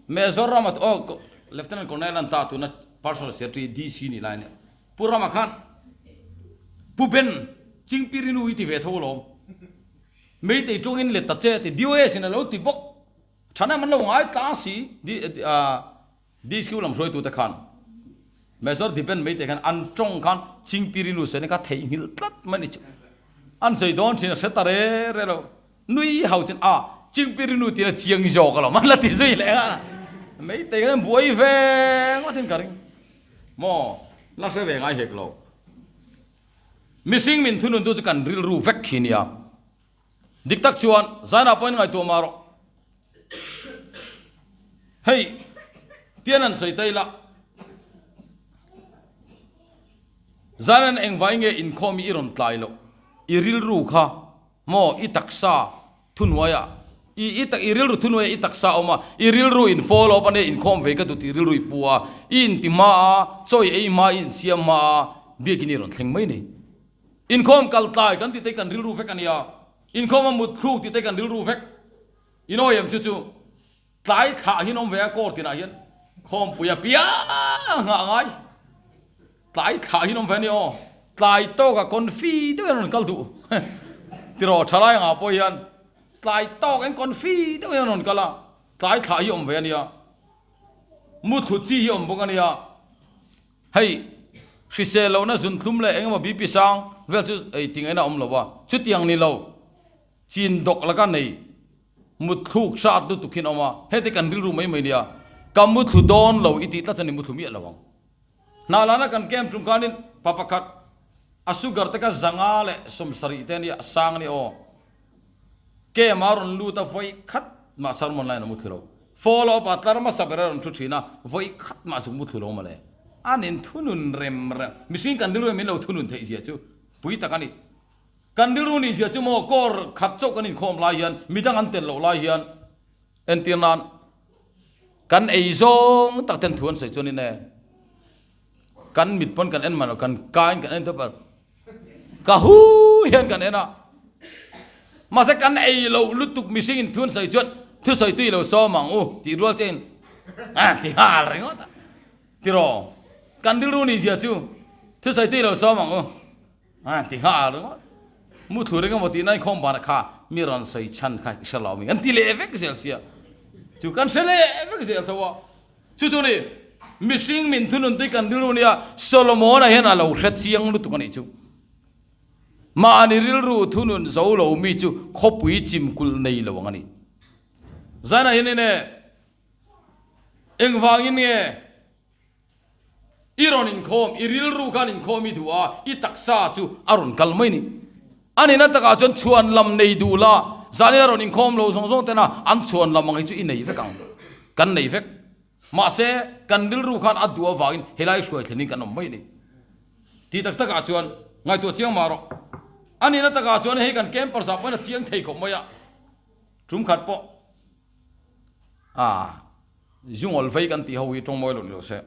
Major Rama aw Lieutenant Colonel an ta tuna Personal Secretary DC nih lai a nia. Pu Rama khan Pu Ben Chingpiri nu i ti ve tho alawm. Meitei tawngin let ta che a ti. DOS in a lo ti bawk. Thahnem an lo ngai tlang si. DQ lam hruaitute khan Major Dipen Meitei khan an tawng khan Chingpiri nu sawi kha theihnghilh tlat mai ni chu. An sawi dawn thin a hre ta re re lo. Nui ho chuan a Chingpiri nu tih na chiang zawk alawm an la ti zui leh a. Meitei khan buai ve ngawt in ka ring. Maw la hre ve ngai hek lo. Mihring min thunun tu chu kan rilru vek khi nia. Dik tak chuan Zainah pawhin ngaihtuah mah rawh. Hei, tian an sawi ta ila, Zainan engvai nge inkhawm hi i rawn tlai loh? I rilru kha maw i taksa thuhnuaiah i i tak i rilru thuhnuaiah i taksa a awm a, i rilru in follow up a nia inkhawm ve ka duh tih rilru i pu a, i inti hma a, chaw i ei hma, i insiam hma a, biakin i rawn thleng mai ni. Inkhawm kal tlai kan tih te hi kan rilru vek a nia, inkhawm a mut thluk tih te hi kan rilru vek. Inawi em chu chu Tlai thlah hian awm ve a kawr tinah hian khawmpui a piang nghah ngai. Tlai thlah hian awm ve a ni aw. Tlai tawkah confi deuh hian rawn kal duh. Tiraw thalai angah pawh hian tlai tawk in confi deuh hian rawn kal a. Tlai thlah hi awm ve a nia. Muthlu chi hi awm bawk a nia. Hei hrisel lohna zunthlum leh engemaw BP sang vel chu ei tingaihna a awm lo a. Chutiang ni lo chin dawk laka nei. Mutthluk hrat lutuk hian a awm a, heti kan rilru mai mai nia, ka muthlu dawn lo i tih tlat chuan i muthlu miah lo ang. Hna lana kan camp tum khanin pa pakhat a sugar te kha zanga leh 70 te ania, a sang ania aw. Camp a rawn lut a vawi khat mah sermon laiin a muthlu lo. Follow up a tlar hmasa ber a rawn thu thin a, vawi khat mah zuk muthlu lo mawle. An inthunun rem rem, mihring kan rilru in min lo thunun theih zia chu pui tak a ni. Kan rilru nih zia chu maw kawr khat chauh kan inkhawm lai hian midang an tel loh lai hian entir nan kan ei zawng tak ten thu an sawi chuan in e kan mit pawn kan en man lo kan kain kan en thawp a ka hu hian kan en a mahse kan ei loh lutuk mihring in thu an sawi chuan thusawi tui lo sawm ang u tih rual che in a ti nghal ringawt a tiraw kan rilru nih zia chu thusawi tui lo sawm ang u. A ti nghal ringawt. Muthlu ring emaw tih na inkhawm banah kha mi rawn sawi chhan kha i hre lo mi an ti leh vek zel sia. Chu kan hre leh vek zel tho a. Chu chu ni mihring min thunun tui kan rilru nia Solomon-a hian a lo hre chiang lutuk a nih chu. Mahni rilru thunun zo lo mi chu khawpui chim kulh nei lo ang a ni. Zaina hian in e engvangin nge I rawn inkhawm, i rilru khan inkhawm i duh a, i taksa chu a rawn kal mai ni. A nihna takah chuan chhuan lam nei duh la, zanin a rawn inkhawm lo zawng zawng tena an chhuan lam ang hi chu i nei vek ang, kan nei vek. Mahse, kan rilru khan a duh avangin helai hruai thlenin kan awm mai ni. Tih tak takah chuan ngaihtuah chiang mah rawh. A nihna takah chuan hei kan campers ah pawhin a chiang thei khawp mai a, tum khat pawh a. Zungawl vei kan tih ho hi tawng mawi lo ni lo se,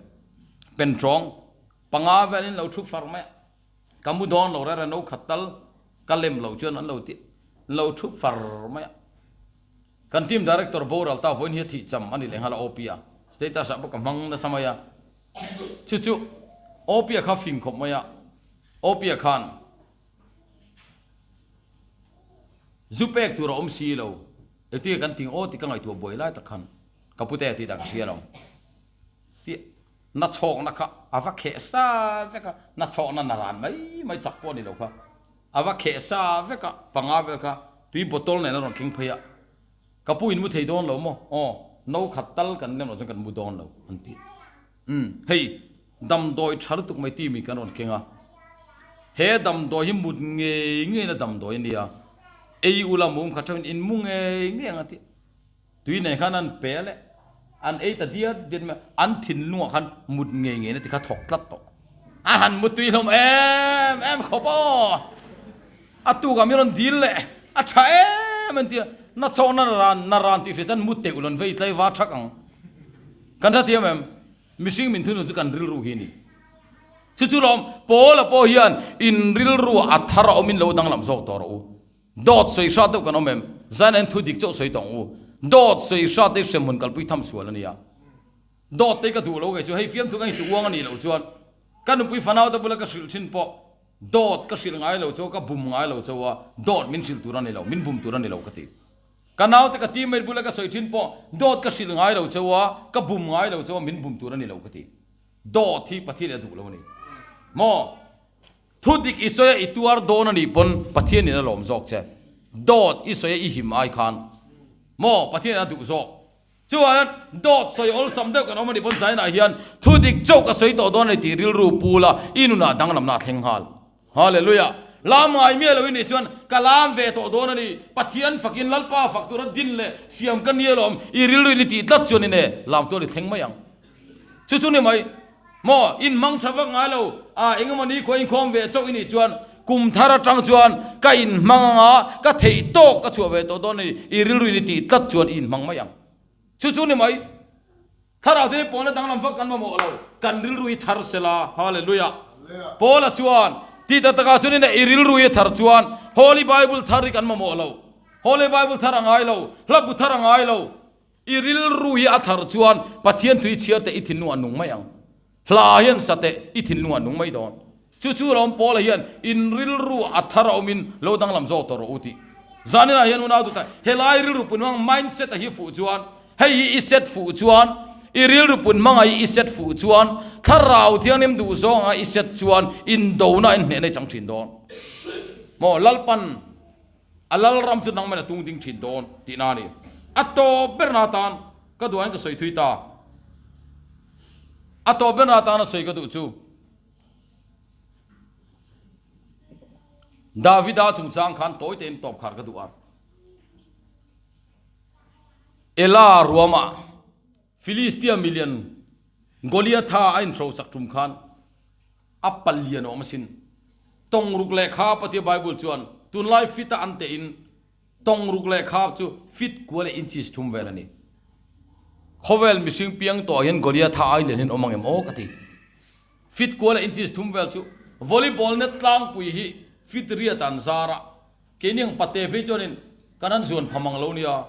pen tawng panga velin lo thu far mai a, ka mu dawn lo rere no khat tal ka lem lo chuan an lo ti lo thu far mai a. Kan team director boral ta vawiin hi a thih cham a ni leh nghal a OP a status ah pawh ka hmang nasa mai a, chu chu OP a kha fing khawp mai a, OP a khan zu pek tur a awm si lo. Engtinge kan ting aw tih ka ngaihtuah buai lai tak khan ka pute tih dan ka hria lo. Tih na chhawkna kha a va kheh sa vek a, na chhawkna na ran mai mai chak pawh a ni lo kha. A va kheh sa vek a, panga vel kha tui bottle nen a rawn keng phei a. Ka pu in mu thei dawn lo maw? Aw, no khat tal kan lem loh chuan kan mu dawn lo an ti. Umm, hei damdawi tha lutuk mai timi kan rawn keng a, he damdawi hi mut ngei ngei na damdawi a nia, ei ula mum khat theuhin in mu ngei ngei ang a ti. Tui nen khan an pe leh an ei ta diat diat mai a, an thinlungah khan mut ngei ngei na ti kha thawk tlat tawh. A han mu tui hlawm em em khawp aw, a tukah mi rawn dil leh a tha em an ti a, na chawhna ran na ran tih hria chuan mu teuh lawn vei tlaivar thak ang. Kan hrethiam em? Mihring min thunun chu kan rilru hi a ni. Chu chu lawm, Paula pawh hian in rilru a thar a awmin lo danglam zawk tawh rawh u. Dawt sawi hrat deuh kan awm em? Zaina hian thu dik chauh sawi tawh ang u. Dawt sawi hrat hi hremhmun kalpui tham sual a nia. Dawt te hi ka duh lo kei chu, hei fiamthu ka inti uang a nih loh chuan ka nupui fanau te bula ka hrilh thin pawh dawt ka hrilh ngai lo chauh a, ka bum ngai lo chauh a, dawt min hrilh tur a ni lo, min bum tur a ni lo ka ti. Ka naute ka teammate bula ka sawi thin pawh dawt ka hrilh ngai lo chauh a, ka bum ngai lo chauh a, min bum tur a ni lo ka ti. Dawt hi Pathian in a duh lo a ni. Maw? Thu dik i sawi a i tuar dawn a nih pawn Pathian in a lawm zawk che. Dawt i sawi a i him ai khan. Maw? Pathian in a duh zawk. Chuvang hian dawt sawi awlsam deuh kan awm a nih pawn zainah hian thu dik chauh ka sawi tawh dawn a ni tih rilru pu la i nunah danglamna a thleng nghal. Hallelujah! Lam ngai miah lo i nih chuan ka lam ve tawh dawn a ni. Pathian fakin Lalpa fak tura din leh siam ka ni alawm i rilru in i tih tlat chuan in e lam tual i thleng mai ang. Chu chu ni mai. Maw? In hmang tha vak ngai lo. A engemaw ni khua inkhawm ve chauh i nih chuan Kum thar atang chuan ka inhmang anga ka theih tawk ka chhuah ve tawh dawn a ni. I rilru in i tih tlat chuan i inhmang mai ang. Chu chu ni mai. Thlarau te hi pawlna danglam vak kan mamawh lo. Kan rilru hi thar sela. Hallelujah. Paula chuan tih tak takah chuan in i rilru hi a thar chuan Holy Bible thar hi kan mamawh lo. Holy Bible thar a ngai lo. Hla bu thar a ngai lo. I rilru hi a thar chuan Pathian tui chhiar teh i thinlung a nung mai ang. Hla hian sa teh i thinlung a nung mai dawn. Chu chu lawm Paula hian in rilru a thar a awmin lo danglam zawk tawh rawh u tih. Zaninah hian unau duhtak helai rilru pun hmang mindset a hi fuh chuan hei hi i set fuh chuan i rilru pun hmang a hi i set fuh chuan thlarau thianghlim duh zawng anga i set chuan indona in hnehna i chang thin dawn. Maw Lalpan A Lalram chu nangmah in a tung ding thin dawn tihna a ni. A tawp berna atan ka duh aiin ka sawi thui ta. A tawp berna atana sawi ka duh chu Davida chungchang khan tawi tein tawp khar ka duh a. Ela ruamah Filistia milian Goliatha a inhrosak tum khan A palian awm asin. Tawngruk lehkha Patia Bible chuan tunlai fit a an teh in tawngruk lehkha chu fit kua leh inches thum vel a ni. Khawvel mihring piang tawh hian Goliatha ai lian hian awm ang em aw ka ti. Fit kua leh inches thum vel chu volleyball net tlangpui hi fit riat an zar a, keini ang pate phei chuanin kan han zuan pha mang lo nia.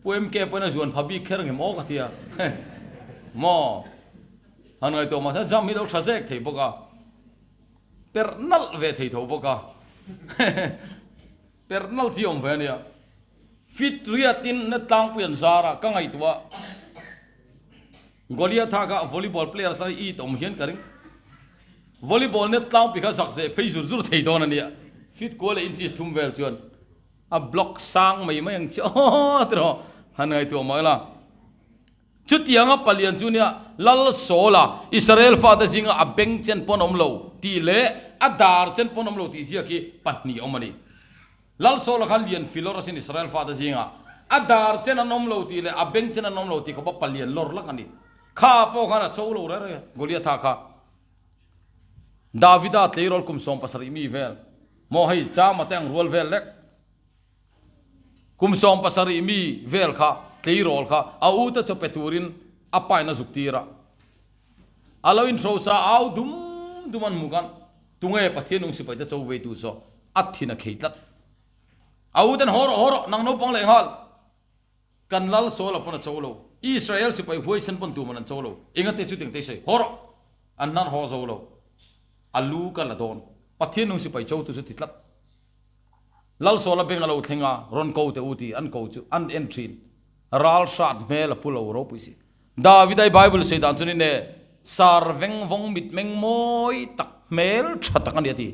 Pu MK pawhin a zuan pha bik kher ngem aw ka ti a, maw han ngaihtuah mahse jump hi lo tha zek thei bawk a, perh nalh ve thei tho bawk a, perh nalh chi awm ve a nia, fit riatin na tlangpui an zar a ka ngaihtuah a, Goliatha kha volleyball players a it awm hian ka ring, volleyball net tlangpui kha zak zeh phei zur zur thei dawn a nia, fit kual leh inches thum vel chuan. A block sang mai mai ang che aw ti rawh han ngaihtuah mah ila. Chutianga palian chu nia Lal Sawla Israel fate zinga a beng chen pawn awm lo tih leh a dar chen pawn awm lo tih ziak hi pahnih awm a ni. Lal Sawla kha lian filawr asin Israel fate zinga a dar chen an awm lo tih leh a beng chen an awm lo tih khawpa palian lawr lak a ni. Kha pawh khan a cho lo reng reng Goliatha kha. Davida tleirawl kum 70 mi vel maw hei Chama te ang rual vel lek kum 70 mi vel kha tleirawl kha a u te chaw pe turin a pain a zuk tir a, a lo inhrosa au dum dum an hmu khan tunge Pathian nung sipai te cho vei tu saw a thin a khei tlat a u ten haw rawh haw rawh nang naupang leh nghal. Kan lal Saul a pawn a cho lo. Israel sipai huaisen pawn tuman an cho lo. Engate chu tengte sawi haw rawh. An hnar haw zo lo. A lu ka la dawn. Pathian nung sipai cho tu chu ti tlat. Lal Saul a beng a lo thleng a, rawn ko teh u ti an ko chu an en thin. Ral hrat hmel a pu lo ropui si. David ai Bible sawi dan chuan in e sar veng vawng mitmeng mawi tak hmel tha tak a ni a ti.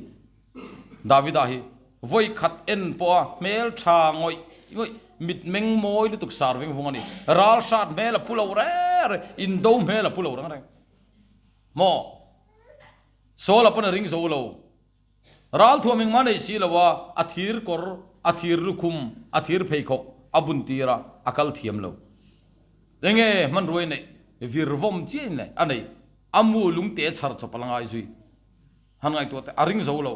Davida hi vawi khat en pawh a hmel tha ngawih ngawih, mitmeng mawi lutuk sar veng vung a ni. Ral hrat hmel a pu lo reng reng, indo hmel a pu lo reng reng. Maw? Saul-a pawn a ring zo lo. Ral thuam engmah nei si lo a, a thir kawr, a thir lukhum, a thir pheikhawk a bun tir a, a kal thiam lo. Enge hmanruai neih vir vawm chiah in a nei, a mu lungte chhar chawp a la ngai zui. Han ngaihtuah teh, a ring zo lo.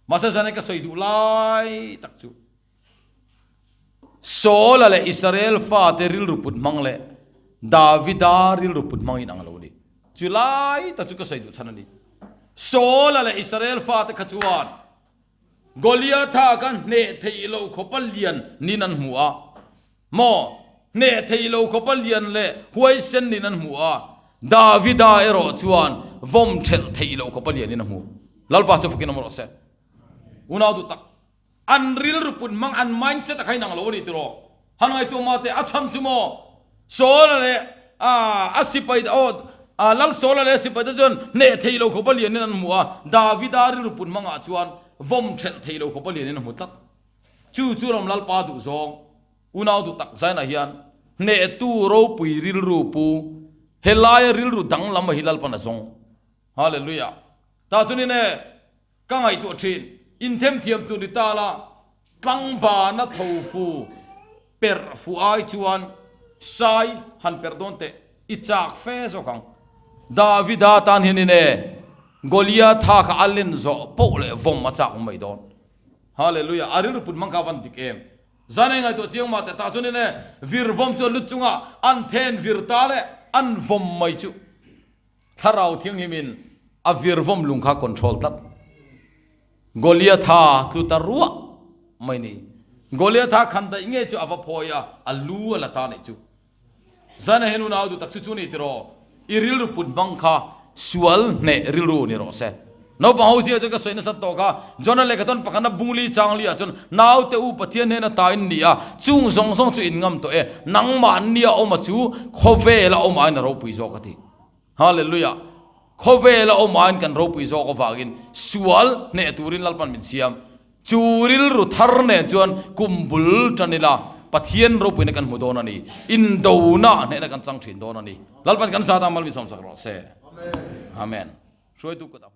Mahse zan ka sawi duh lai tak chu Saula leh Israel fate rilru put hmang leh Davida rilru put hmang in ang lo a ni. Chu lai tak chu ka sawi duh chhan a ni. Saula leh Israel fate kha chuan Goliatha kha hneh theih loh khawpa lian niin an hmu a. Maw? Hneh theih lo khawpa lian leh huaisen niin an hmu a, Davida erawh chuan vawm thelh theih loh khawpa lianin a hmu. Lalpa chu fakin awm rawh se. Unau duh tak, an rilru put hmang, an mindset a kha inang lo a ni tiraw? Han ngaihtuah mah teh, a chhan chu maw? Saula leh a sipai te, aw, Lal Saula leh a sipai te chuan hneh theih loh khawpa lianin an hmu a, Davida rilru put hmangah chuan vawm thelh theih loh khawpa lianin a hmu tlat. Chu chu ram Lalpa duh zawng unau duh tak zainah hian hnehtu ropui rilru pu helaia rilru danglam a hi Lalpan a zawng. Hallelujah. Tah chuan in e ka ngaihtuah thin, inthem thiam tur ni ta la, tlangbana thofu perh fuh ai chuan sai han perh dawn teh i chak fe zawk ang. Davida tan hian in e. Goliatha kha a len zawh poh leh vawm a chak awm mai dawn. Hallelujah! A rilru put hmang kha a van dik em? Zan ei ngaihtuah chiang mah teh tah chuan in e vir vawm chu a lut chunga an then vir ta leh an vawm mai chu Thlarau Thianghlimin a vir vawm lung kha control tlat. Goliatha tlu ta ruah mai ni. Goliatha khan daih nge chu a va phawi a, a lu a la ta nih chu. Zana hian unau duh tak chu chu ni tiraw? I rilru put hmang kha sual hneh rilru ni rawh se. Naupang ho zia chuan ka sawi nasat tawh kha, John-a lehkha tawn pakhatna bungli changli ah chuan naute u Pathian hnena ta in ni a, chung zawng zawng chu in ngam tawh e, nangmah nia awma chu khawvela awm aiin a ropui zawk a ti. Hallelujah! Khawvela awm aiin kan ropui zawk avangin sual hneh turin Lalpan min siam. Chu rilru thar nen chuan kum bul tan ila Pathian ropuina kan hmu dawn a ni. Indona hnehna kan chang thin dawn a ni. Lalpan kan zat a mal min sawmsak rawh se. Amen. Hruaitu kutah.